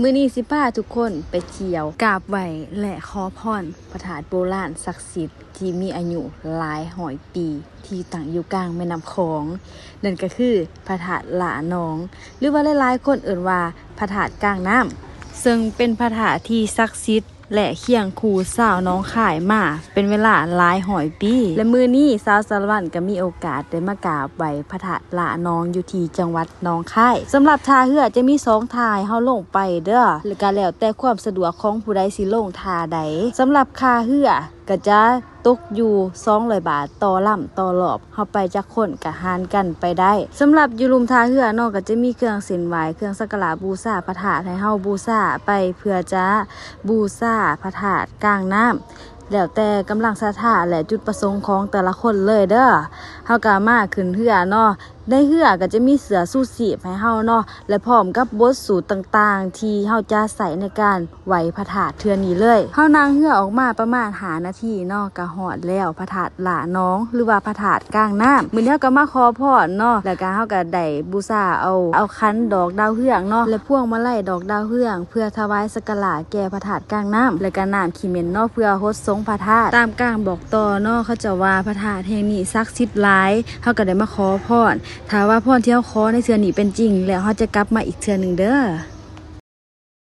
ມື້ນີ້ຊິພາທຸກຄົນໄປທ່ຽວ ກາບໄຫວ້ ແລະ ຂໍພອນພະທາດໂບລານສັກສິດທີ່ມີອາຍຸຫຼາຍຮ້ອຍປີ ທີ່ຕັ້ງຢູ່ກາງແມ່ນ້ຳຂອງ, ນັ້ນກໍຄືພະທາດຫຼ້ານອງ ຫຼືວ່າຫຼາຍໆຄົນເອີ້ນວ່າພະທາດກາງນ້ຳ, ເຊິ່ງເປັນພະທາດທີ່ສັກສິດ ແລະ ຄຽງຄູ່ຊາວໜອງຄາຍມາເປັນເວລາຫຼາຍຮ້ອຍປີ. ແລະ ມື້ນີ້ສາວສາລະວັນກໍມີໂອກາດໄດ້ມາກາບໄຫວ້ພະທາດຫຼ້ານອງຢູ່ທີ່ຈັງຫວັດໜອງຄາຍ. ສຳລັບທ່າເຮືອຈະມີສອງທ່າໃຫ້ເຮົາລົງໄປເດີ້ ແລະ ກໍແລ້ວແຕ່ຄວາມສະດວກຂອງຜູ້ໃດຊິລົງທ່າໃດ. ສຳລັບຄ່າເຮືອກໍຈະຕົກຢູ່ສອງຮ້ອຍບາດຕໍ່ລຳຕໍ່ລອບ. ເຮົາໄປຈັກຄົນກະຫານກັນໄປໄດ້. ສຳລັບຢູ່ລຸ່ມທ່າເຮືອເນາະ ກະຈະມີເຄື່ອງເສັ້ນໄຫວ້ ເຄື່ອງສັກກາລະບູຊາພະທາດໃຫ້ເຮົາບູຊາໄປ ເພື່ອຈະບູຊາພະທາດກາງນ້ຳ ແລ້ວແຕ່ກຳລັງສັດທາ ແລະ ຈຸດປະສົງຂອງແຕ່ລະຄົນເລີຍເດີ້. ເຮົາກະມາຂຶ້ນເຮືອເນາະ ໃນເຮືອກະຈະມີເສື້ອຊູຊີບໃຫ້ເຮົາເນາະ ແລະ ພ້ອມກັບບົດສູດຕ່າງໆ ທີ່ເຮົາຈະໃຊ້ໃນການ ໄຫວ້ພະທາດເທື່ອນີ້ເລີຍ. ເຮົານັ່ງເຮືອອອກມາປະມານຫ້ານາທີເນາະ ກະຮອດແລ້ວພະທາດຫຼ້ານອງ ຫຼືວ່າພະທາດກາງນ້ຳ. ມື້ນີ້ເຮົາກະມາຂໍພອນເນາະ ແລ້ວກະເຮົາກະໄດ້ບູຊາເອົາ ເອົາຂັນດອກດາວເຮືອງເນາະ ແລະ ພວງມາໄລດອກດາວເຮືອງ ເພື່ອຖວາຍສັກກາລະແກ່ພະທາດກາງນ້ຳ ແລ້ວກະນ້ຳຂີ້ເໝັນເນາະ ເພື່ອຫົດສົງພະທາດ. ຕາມກາງບອກຕໍ່ເນາະ ເຂົາເຈົ້າວ່າພະທາດແຫ່ງນີ້ສັກສິດຫຼາຍ. ເຮົາກະໄດ້ມາຂໍພອນ ຖ້າວ່າພອນທີ່ເຮົາຂໍໃນເທື່ອນີ້ເປັນຈິງແລ້ວ ເຮົາຈະກັບມາອີກເທື່ອໜຶ່ງເດີ້.